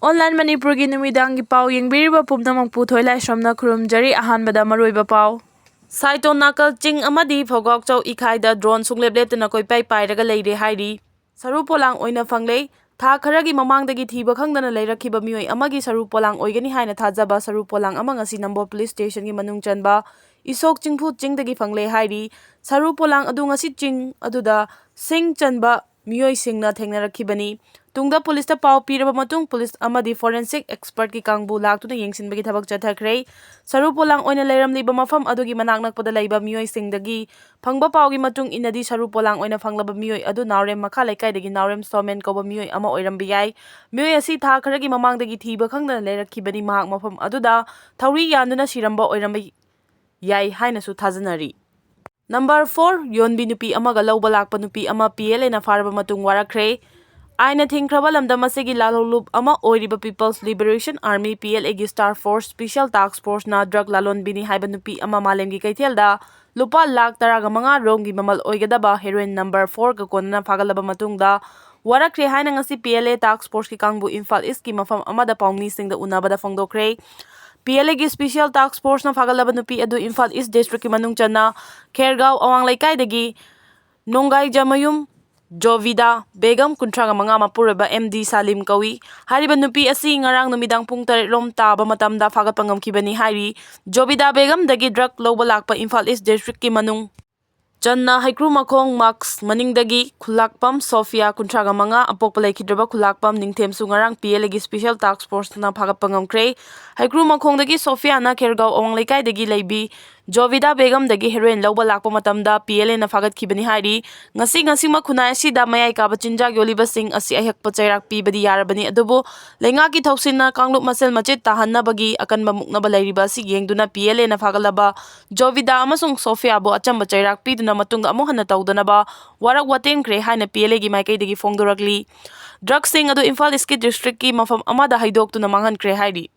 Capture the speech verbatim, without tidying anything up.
Online ꯃꯅꯤꯄꯨꯔꯒꯤ ꯅꯨꯃꯤꯗꯥꯡꯒꯤ ꯄꯥꯎ ꯌꯦꯡꯕꯤꯔꯤꯕ ꯄꯨꯝꯅꯃꯛꯄꯨ ꯊꯣꯏꯂꯥꯏꯁ꯭ꯔꯝꯅ ꯈꯨꯔꯨꯝꯖꯔꯤ꯫ ꯑꯍꯥꯟꯕꯗ ꯃꯔꯨꯑꯣꯏꯕ ꯄꯥꯎ꯫ ꯁꯥꯏꯇꯣꯟ ꯅꯥꯀꯜ ꯆꯤꯡ ꯑꯃꯗꯤ ꯐꯧꯒꯥꯛꯆꯧ ꯏꯈꯥꯏꯗ drone ꯁꯨꯡꯂꯦꯞ ꯂꯦꯞꯇꯅ ꯀꯣꯏꯄꯥꯏ ꯄꯥꯏꯔꯒ ꯂꯩꯔꯦ ꯍꯥꯏꯔꯤ꯫ ꯁꯔꯨ ꯄꯣꯂꯥꯡ ꯑꯣꯏꯅ ꯐꯪꯂꯦ꯫ ꯊꯥ ꯈꯔꯒꯤ ꯃꯃꯥꯡꯗꯒꯤ ꯊꯤꯕ ꯈꯪꯗꯅ ꯂꯩꯔꯛꯈꯤꯕ ꯃꯤꯑꯣꯏ ꯑꯃꯒꯤ ꯁꯔꯨ ꯄꯣꯂꯥꯡ ꯑꯣꯏꯒꯅꯤ ꯍꯥꯏꯅ ꯊꯥꯖꯕ ꯁꯔꯨ ꯄꯣꯂꯥꯡ ꯑꯃ ꯉꯁꯤ ꯅꯝꯕꯣꯜ ꯄꯨꯂꯤꯁ ꯁ꯭ꯇꯦꯁꯟꯒꯤ ꯃꯅꯨꯡ ꯆꯟꯕ ꯏꯁꯣꯛ ꯆꯤꯡꯐꯨ ꯆꯤꯡꯗꯒꯤ ꯐꯪꯂꯦ ꯍꯥꯏꯔꯤ꯫ ꯁꯔꯨ ꯄꯣꯂꯥꯡ ꯑꯗꯨ ꯉꯁꯤ ꯆꯤꯡ ꯑꯗꯨꯗ ꯁꯤꯡ ꯆꯟꯕ ꯃꯤꯑꯣꯏꯁꯤꯡꯅ ꯊꯦꯡꯅꯔꯛꯈꯤꯕꯅꯤ꯫ ꯇꯨꯡꯗ ꯄꯨꯂꯤꯁꯇ ꯄꯥꯎ ꯄꯤꯔꯕ ꯃꯇꯨꯡ, ꯄꯨꯂꯤꯁ ꯑꯃꯗꯤ forensic expertꯀꯤ ꯀꯥꯡꯕꯨ ꯂꯥꯛꯇꯨꯅ ꯌꯦꯡꯁꯤꯟꯕꯒꯤ ꯊꯕꯛ ꯆꯠꯊꯈ꯭ꯔꯦ꯫ ꯁꯔꯨ ꯄꯣꯂꯥꯡ ꯑꯣꯏꯅ ꯂꯩꯔꯝꯂꯤꯕ ꯃꯐꯝ ꯑꯗꯨꯒꯤ ꯃꯅꯥꯛ ꯅꯛꯄꯗ ꯂꯩꯕ ꯃꯤꯑꯣꯏꯁꯤꯡꯗꯒꯤ ꯐꯪꯕ ꯄꯥꯎꯒꯤ ꯃꯇꯨꯡ ꯏꯟꯅꯗꯤ, ꯁꯔꯨ ꯄꯣꯂꯥꯡ ꯑꯣꯏꯅ ꯐꯪꯂꯕ ꯃꯤꯑꯣꯏ ꯑꯗꯨ ꯅꯥꯎꯔꯦꯝ ꯃꯈꯥ ꯂꯩꯀꯥꯏꯗꯒꯤ ꯅꯥꯎꯔꯦꯝ ꯁꯣꯃꯦꯟ ꯀꯧꯕ ꯃꯤꯑꯣꯏ ꯑꯃ ꯑꯣꯏꯔꯝꯕ ꯌꯥꯏ꯫ ꯃꯤꯑꯣꯏ ꯑꯁꯤ ꯊꯥ ꯈꯔꯒꯤ ꯃꯃꯥꯡꯗꯒꯤ ꯊꯤꯕ ꯈꯪꯗꯅ ꯂꯩꯔꯛꯈꯤꯕꯅꯤ꯫ ꯃꯍꯥꯛ ꯃꯐꯝ ꯑꯗꯨꯗ ꯊꯧꯔꯤ ꯌꯥꯟꯗꯨꯅ ꯁꯤꯔꯝꯕ ꯑꯣꯏꯔꯝꯕ ꯌꯥꯏ ꯍꯥꯏꯅꯁꯨ ꯊꯥꯖꯅꯔꯤ꯫ Number four, ꯌꯣꯟꯕꯤ ꯅꯨꯄꯤ ꯑꯃꯒ ꯂꯧꯕ ꯂꯥꯛꯄ ꯅꯨꯄꯤ ꯑꯃ PLAꯅ ꯐꯥꯔꯕ ꯃꯇꯨꯡ ꯋꯥꯔꯛꯈ꯭ꯔꯦ꯫ ꯑꯥꯏꯟꯅ ꯊꯤꯡꯈ꯭ꯔꯕ ꯂꯝꯗꯝ ꯑꯁꯤꯒꯤ ꯂꯥꯜꯍꯧꯂꯨꯞ ꯑꯃ ꯑꯣꯏꯔꯤꯕ People's Liberation Army, PLAꯒꯤ Star Force Special Task Forceꯅ drug ꯂꯥꯂꯣꯟꯕꯤꯅꯤ ꯍꯥꯏꯕ ꯅꯨꯄꯤ ꯑꯃ ꯃꯥꯂꯦꯝꯒꯤ ꯀꯩꯊꯦꯜꯗ ꯂꯨꯄꯥ ꯂꯥꯈ ꯇꯔꯥꯒ ꯃꯉꯥ ꯔꯣꯝꯒꯤ ꯃꯃꯜ ꯑꯣꯏꯒꯗꯕ heroin number fourꯒ ꯀꯣꯟꯅꯅ ꯐꯥꯒꯠꯂꯕ ꯃꯇꯨꯡꯗ ꯋꯥꯔꯛꯈ꯭ꯔꯦ ꯍꯥꯏꯅ ꯉꯁꯤ PLA Task Forceꯀꯤ ꯀꯥꯡꯕꯨ ꯏꯝꯐꯥꯜ Eastꯀꯤ ꯃꯐꯝ ꯑꯃꯗ ꯄꯥꯎꯃꯤꯁꯤꯡꯗ ꯎꯅꯕꯗ ꯐꯣꯡꯗꯣꯛꯈ꯭ꯔꯦ꯫ PLAꯒꯤ Special Task Forceꯅ ꯐꯥꯒꯠꯂꯕ ꯅꯨꯄꯤ ꯑꯗꯨ ꯏꯝꯐꯥꯜ East Districtꯀꯤ ꯃꯅꯨꯡ ꯆꯟꯅ ꯈꯦꯔꯒꯥꯎ ꯑꯋꯥꯡ ꯂꯩꯀꯥꯏꯗꯒꯤ ꯅꯣꯡꯒꯥꯏꯖꯃꯌꯨꯝ ꯖꯣꯕꯤꯗꯥ ꯕꯦꯒꯝ, ꯀꯨꯟꯊ꯭ꯔꯥꯒ ꯃꯉꯥ, ꯃꯄꯨꯔꯣꯏꯕ ꯑꯦꯝ ꯗꯤ ꯁꯥꯂꯤꯝ ꯀꯧꯏ꯫ ꯍꯥꯏꯔꯤꯕ ꯅꯨꯄꯤ ꯑꯁꯤ ꯉꯔꯥꯡ ꯅꯨꯃꯤꯗꯥꯡ ꯄꯨꯡ ꯇꯔꯦꯠ ꯂꯣꯝ ꯇꯥꯕ ꯃꯇꯝꯗ ꯐꯥꯒꯠꯄ ꯉꯝꯈꯤꯕꯅꯤ ꯍꯥꯏꯔꯤ꯫ ꯖꯣꯕꯤꯗꯥ ꯕꯦꯒꯝꯗꯒꯤ drug ꯂꯧꯕ ꯂꯥꯛꯄ ꯏꯝꯐꯥꯜ East Districtꯀꯤ ꯃꯅꯨꯡ ꯆꯟꯅ ꯍꯩꯀ꯭ꯔꯨ ꯃꯈꯣꯡ ꯃꯥꯛꯁ ꯃꯅꯤꯡꯗꯒꯤ ꯈꯨꯂꯥꯛꯄꯝ ꯁꯣꯐꯤꯌꯥ, ꯀꯨꯟꯊ꯭ꯔꯥꯒ ꯃꯉꯥ, ꯑꯄꯣꯛꯄ ꯂꯩꯈꯤꯗ꯭ꯔꯕ ꯈꯨꯂꯥꯛꯄꯝ ꯅꯤꯡꯊꯦꯝꯁꯨ ꯉꯔꯥꯡ PLAꯒꯤ Special Task Forceꯅ ꯐꯥꯒꯠꯄ ꯉꯝꯈ꯭ꯔꯦ꯫ ꯍꯩꯀ꯭ꯔꯨ ꯃꯈꯣꯡꯗꯒꯤ ꯁꯣꯐꯤꯌꯥꯅ ꯈꯦꯔꯒꯥꯎ ꯑꯋꯥꯡ ꯂꯩꯀꯥꯏꯗꯒꯤ ꯂꯩꯕꯤ ꯖꯣꯕꯤꯗꯥ ꯕꯦꯒꯝꯗꯒꯤ heroin ꯂꯧꯕ ꯂꯥꯛꯄ ꯃꯇꯝꯗ PLAꯅ ꯐꯥꯒꯠꯈꯤꯕꯅꯤ ꯍꯥꯏꯔꯤ꯫ ꯉꯁꯤ ꯉꯁꯤꯃꯛ ꯈꯨꯟꯅꯥꯏ ꯑꯁꯤꯗ ꯃꯌꯥꯏ ꯀꯥꯕ ꯆꯤꯟꯖꯥꯛ ꯌꯣꯜꯂꯤꯕꯁꯤꯡ ꯑꯁꯤ ꯑꯍꯦꯛꯄ ꯆꯩꯔꯥꯛ ꯄꯤꯕꯗꯤ ꯌꯥꯔꯕꯅꯤ, ꯑꯗꯨꯕꯨ ꯂꯩꯉꯥꯛꯀꯤ ꯊꯧꯁꯤꯜꯅ ꯀꯥꯡꯂꯨꯞ ꯃꯁꯦꯜ ꯃꯆꯦꯠ ꯇꯥꯍꯟꯅꯕꯒꯤ ꯑꯀꯟꯕ ꯃꯨꯛꯅꯕ ꯂꯩꯔꯤꯕ ꯑꯁꯤ ꯌꯦꯡꯗꯨꯅ PLAꯅ ꯐꯥꯒꯠꯂꯕ ꯖꯣꯕꯤꯗꯥ ꯑꯃꯁꯨꯡ ꯁꯣꯐꯤꯌꯥꯕꯨ ꯑꯆꯝꯕ ꯆꯩꯔꯥꯛ ꯄꯤꯗꯨꯅ ꯃꯇꯨꯡꯗ ꯑꯃꯨꯛ ꯍꯟꯅ ꯇꯧꯗꯅꯕ ꯋꯥꯔꯛ ꯋꯥꯇꯦꯝꯈ꯭ꯔꯦ ꯍꯥꯏꯅ PLAꯒꯤ ꯃꯥꯏꯀꯩꯗꯒꯤ ꯐꯣꯡꯗꯣꯔꯛꯂꯤ꯫ Drugꯁꯤꯡ ꯑꯗꯨ ꯏꯝꯐꯥꯜ Eastꯀꯤ districtꯀꯤ ꯃꯐꯝ ꯑꯃꯗ ꯍꯩꯗꯣꯛꯇꯨꯅ ꯃꯥꯡꯍꯟꯈ꯭ꯔꯦ ꯍꯥꯏꯔꯤ꯫